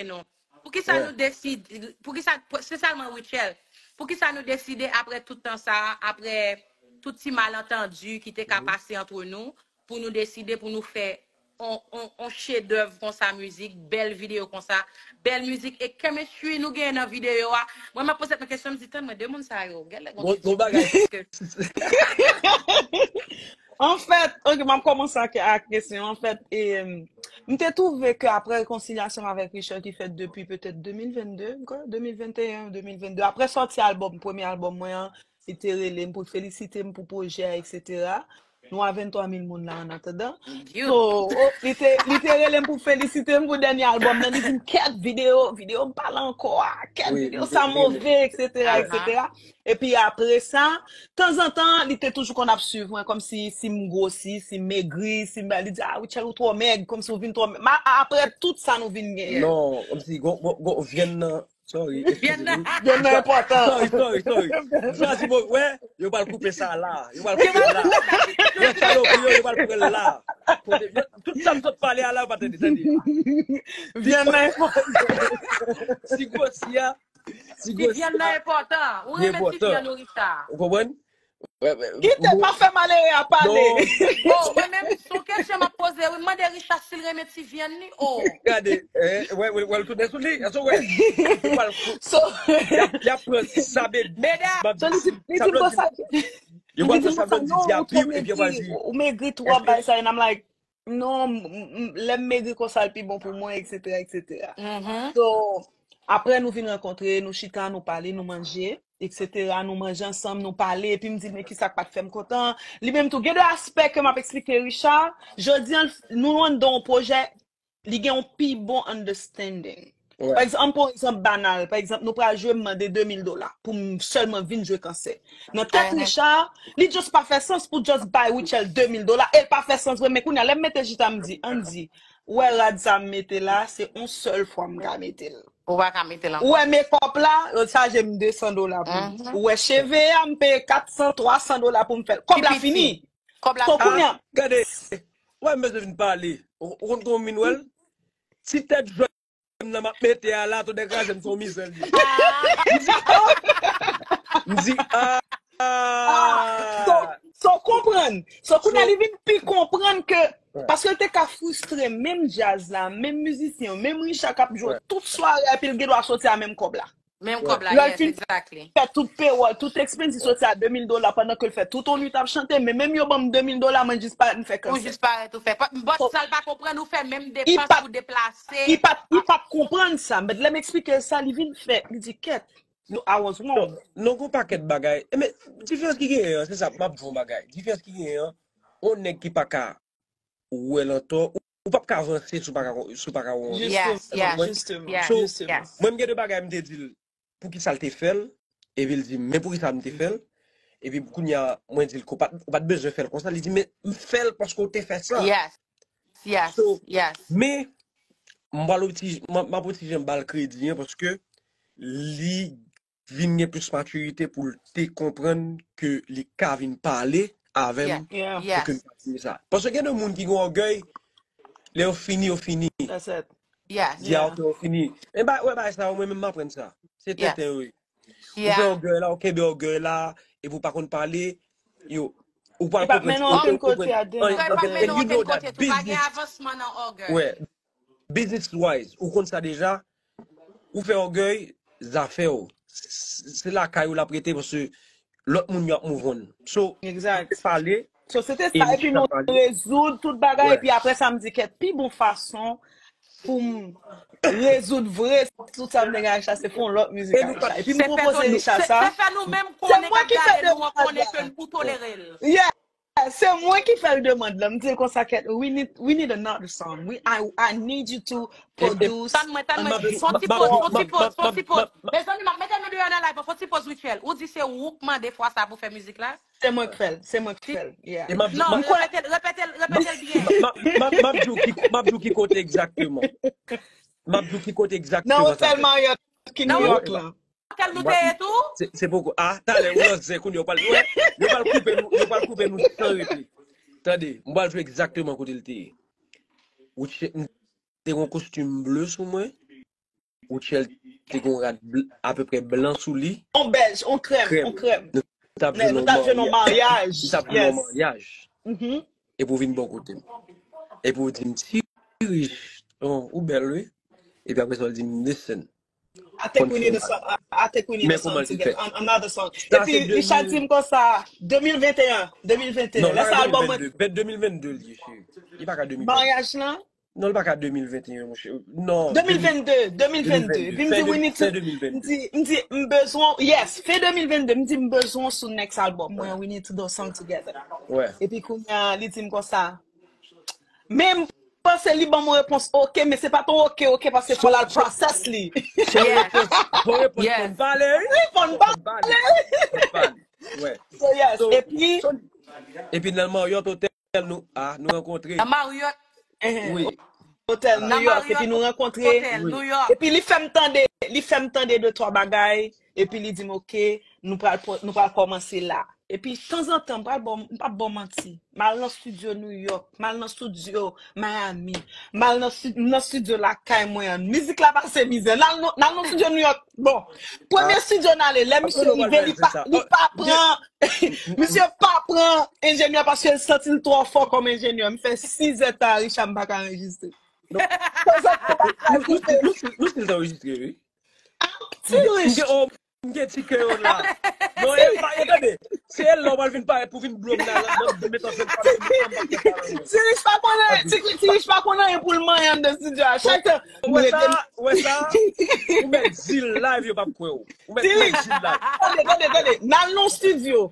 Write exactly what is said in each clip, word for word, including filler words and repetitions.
nou? Poukisa nou deside, poukisa, se sèlman Rutshelle, poukisa nou deside apre tout tan sa, apre tout ti malantandi ki te ka pase antre nou, pou nou deside pou nou fè on, on, on chedèv konsa mizik, bèl videyo konsa, bèl mizik e chemistry nou genyen nan videyo a? Mwen, mwen poze mwen kesyon, m di, tann mwen, de moun sa yo, genlè gon ti diferans ke Anfèt, ok, m ap kòmanse ak, ak kesyon. Anfèt, e, m te twouve ke apre rekonsilyasyon m avèk Rutshelle ki fèt depi petèt de mil vennde, m kwè, de mil venteyen, de mil vennde, apre sòti albòm, premye albòm mwen an, li te rele m pou l felisite m pou pwojè a, etsetera. Nou a venntwa mil moun la annatandan. So, oh, li te, li te rele m pou felisite m pou dènye albòm nan. Li di m, kèt videyo, videyo m pale ankò a, kèt videyo sa move, etsetera, etsetera. Epi apre sa, tanzantan, li te toujou konn ap swiv mwen, kòmsi si m gwosi, si m megri, si m, li di, ah, Rutshelle, ou twò mèg, kòmsi ou vin twò mèg. Ma, apre tout sa nou vin genyen. Non, kòmsi gon, gon, gon vyann nan. Sorry, Vyann nan. Vyann nan enpòtan. Sorry, sorry, sorry. M chwazi mo, wè, yo pral koupe sa la. Yo pral koupe la. Yo salopri yo, yo pral pran la. Kote vyann, tout sa m sot pale a la, yo pa tande, tande. Vyann nan enpòtan. Si gwosi a, si Ti vyann nan enpòtan. Ou renmen ti vyann ou, Richard? Ou konprann? Kite pa fè malere a pale. Oh, mwen menm, se yon kesyon m ap poze. Wi, m mande Richard si l renmen ti vyann li. Oh. Gade, eh, wè, wè, wè, l tounen sou li. Èske w wè? Li pral, So, y ap, y ap pran sa, baby. Medam, so li di, li di konsa. Yo pral pran sa, di, di a pi, epi yo pral di. Ou megri twòp, bagay sa, and I'm like, non, m- m- lè m megri konsa, l pi bon pou mwen, etsetera, etsetera. mhm. So, apre nou vin rankontre, nou chita, nou pale, nou manje, etsetera. Nou manje ansanm, nou pale, epi m di l, men kisa k pa t fè m kontan. Li menm tou, gen de aspè ke m ap eksplike Richard. Jodi a, nou anndan yon pwojè, li gen yon pi bon understanding. Pa egzanp, m pran yon egzanp banal. Pa egzanp, nou pral jwe, m mande de mil dola pou m sèlman vin jwe konsè. Nan tèt Richard, li just pa fè sans pou just bay Rutshelle de mil dola, e l pa fè sans vre, men kounye a, lè m mete chita, m di, ann di, ou wè rad sa m mete la, se yon sèl fwa m ka mete l. Ou pa ka mete l Ou ankò. Wè makeup la, yo chaje m de san dola pou li. Ou wè cheve a, m peye kat san, twa san dola pou m fè l. Kòb la fini. Kòb la So, fini. Kounye a, Gade, wè, m bezwen vin pale. Ou ou konn kòman m vin wè l? Ti tèt jwèt m nan m ap mete a la, tou degaje m, se yon mizè li ye. M di, ah, Ah, so, so konprann. So, kounye a, li vin pi konprann ke, paske l te ka fristre menm djaz la, menm mizisyen, menm Richard k ap jwe tout sware, epi l gen dwa soti a menm kòb la. Menm kòb la, Lè l yes, fin exactly. Fè tout pewòl, tout expense, li soti a de mil dola pandan ke l fè tout yon nuit ap chante, men menm yo ban m de mil dola, mwen jis parèt m fè Ou konsè. Jis parèt ou fè. But sa l pa konprann, ou fè menm Li depans pa- pou deplase. Li pa, li pa t konprann sa, men lè m eksplike l sa, li vin fè, li di, kèt, no, I was wrong. Non, gon pakèt bagay. E, men, diferans ki genyen an, se sa, m ap di yon bagay. Diferans ki genyen an, yon nèg ki pa ka wè l antò, ou, ou p ap ka avanse si w pa ka, si w pa ka wè yon. Yes, yes, Jisteman, yes, So, yes. Mwen, m gen de bagay m te di l, poukisa l te fè l, epi l di m, men poukisa m te fè l, epi kounye a, mwen di l, ou pa t, ou pa t bezwen fè l konsa, li di, men m fè l paske w te fè sa. Yes, yes, So, yes. Men, m pral yon ti, m ap, m ap yon ti jan ba l kredi, an, paske li vin gen plis matirite pou l te konprann ke li ka vin pale avè m Yeah. Yes. pou ke m kontinye sa. Paske gen de moun ki gen ògèy, lè yo fini, yo fini. That's it. Yes. Di a, ok, yo fini. E ba, wè, bagay sa yo, mwen menm m aprann sa. Se Yeah. tenten, wi. Ou Yeah. fè ògèy la, ou kenbe ògèy la, epi ou pa konn pale, yo, ou pa Li pa konprann mennen ou okenn konpran- kote a de an- Sa an- pa an- mennen and you know okenn that kote, tou pa gen business, avansman nan ògèy. wè, business wise, ou konn sa deja, ou fè ògèy, zafè w. S- Se lakay ou l ap rete, paske lòt moun yo ap move on. So, Exact. Pale, So, se te e sa, m epi te nou pale. Rezoud tout bagay, Wè. Epi apre sa, m di, kèt, pi bon fason pou m rezoud vre tout sa m te gen ak Richard, se fè yon lòt mizik E ak nou pa- Richard. Epi m Se fè pwopoze nou, Richard se, sa. se fè nou menm Se konnen mwen k ki ap fè gade nou an demande konnen la. Ke n pou tolere l. Yeah. Se mwen ki fè l demann la. M di l konsa, kèt, we need, we need another song. We, I, I need you to produce. Tann mwen, tann mwen. Fon ti poz, fon ti poz, fon ti poz. Mezanmi, m ap mete nou deyò nan live, fon ti poz, Rutshelle. Ou di se ou k mande fwa sa pou fè mizik la? Se mwen k fè l, se mwen k fè l. Yeah. E m ap di, Non, m ap- repete l, repete l, repete l byen. m ap- m ap- m ap di w ki- m ap di w ki kote egzakteman. M ap di w ki kote Nan egzakteman sa otèl fèt. Marriott ki Nan New Wi. York la. Otèl nou te ye tou? Se se poko. Ah, talè, ou nan zen kounye a, yo pral, wè, yo pral koupe nou, yo pral koupe nou san rete. Tande, m pral jwe egzakteman kote l te ye. Ou che- m te gen yon kostim ble sou mwen. Rutshelle te gen yon rad bl- apeprè blan sou li. On bèj, on krèm, Krèm. On krèm. Nou t ap Nèg, jwenn nou yon t ap jwenn on maryaj. Maryaj. Nou t ap jwenn yon Yes. Maryaj. Mhm. Epi w vin bò kote m. Epi w di m, "Ti Rich, oh, ou bèl, wi." Epi apre sa, w di m, "Listen." I think we need a song. I, I think we need Men a song kòman l te together. fèt? An- Another song. Sa Epi se Richard di m konsa, de mil venteyen, de mil venteyen. Non, Lè pa sa ka album mwen. de mil vennde, de mil vennde li ye, cheri. Li pa ka de mil vennde. Maryaj lan? Non, li pa ka de mil venteyen, monchè. Non. De mil vennde, de mil vennde. Epi m di, we need to, Fen de mil vennde. M di, m di, m bezwen, yes, fen de mil vennde, m di, "M bezwen sou next album mwen, we need to do a song together." Wè. Epi kounye a, li di m konsa, men m panse li ban m yon repons, "Ok," men se pa t yon ok, ok, paske fò l al process li. Fò repons, fò repons, fò n pale, wi. Wi, fò n Fò n pale. pale. Fò n pale. Wè. So, yes. So, Epi, so, epi nan Marriott Hotel, nou, ah, nou rankontre. Nan Marriott. eh, Wi. Hotel New Nan York, epi Marriott nou rankontre. Hotel, New York. Epi li fè m tande, li fè m tande de twa bagay, epi li di m, "Ok, nou pral, po- nou pral kòmanse la." Epi tanzantan, m pral ba w, m p ap ba w manti. M al nan studio New York, m al nan studio Miami, m al nan, stu- nan studio lakay mwen an. Mizik la pase mizè. N al nan, n al nan studio New York. Bon, premye studio n ale, lè misye rive, li pa, li pa pran, misye pa pran enjenyè paske l santi l twò fò kòm enjenyè. M fè sizè ta, Richard, m pa ka anrejistre. Nou, nou, nou, nou, nou still anrejistre, wi. Ti Rich. M gen ti kè yo la. Non, e pa, e tande. Se lè w pral vin parèt pou vin blow m la, la, la, met an fèt pa. Ti Rich pa konnen, Ti Ti Rich pa konnen anyen pou l manyen anndan studio a. Chak tan, Ou wè sa, ou wè sa. Ou mèt di l live, yo p ap kwè w. Ou mèt Ti di l Rich. Live. Tande, tande, tande. N al nan studio.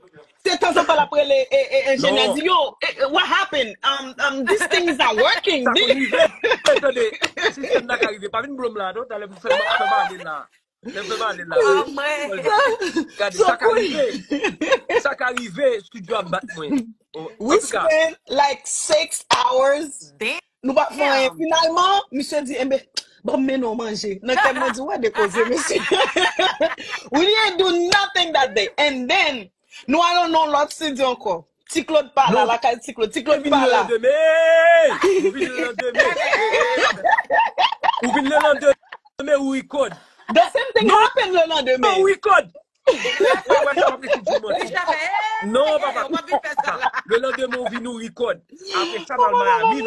Se tanzantan l ap rele e, e, enjenyè, Non. Di, "Yo, eh, eh, what happened? Um, um, this thing is not working." Sa konn rive. Tande, sistèm nan ka rive. Pa vin blow m la, non. Talè pou fè m fè m ale la. Lè m fè m ale la. Oh, mwen. Gade, So sa ka cool. Rive. Sa ka rive, studio ap bat mwen. O- We An tou ka, spend like six hours. Damn. Nou pa fè anyen. Finalman, misye di, "Enben, bon, men nou manje." Nan kè mwen di, "Wè de koze, mesye." We didn't do nothing that day. And then, nou al nan lòt studio ankò. Ti Claude pa la, Non. Lakay Ti Claude. Ti Claude vin pa le la. Landemen. Ou vin le landemen. Ou vin le landemen, ou record. The same thing happened le lendemain. Non, ou record. Ou wè sa w ap resi di mwen. Richard fè, "Hey, Non, hey, papa. Ou pa vin fè sa. Le landemen, ou vin, ou record. Apre sa, n al Miami, nou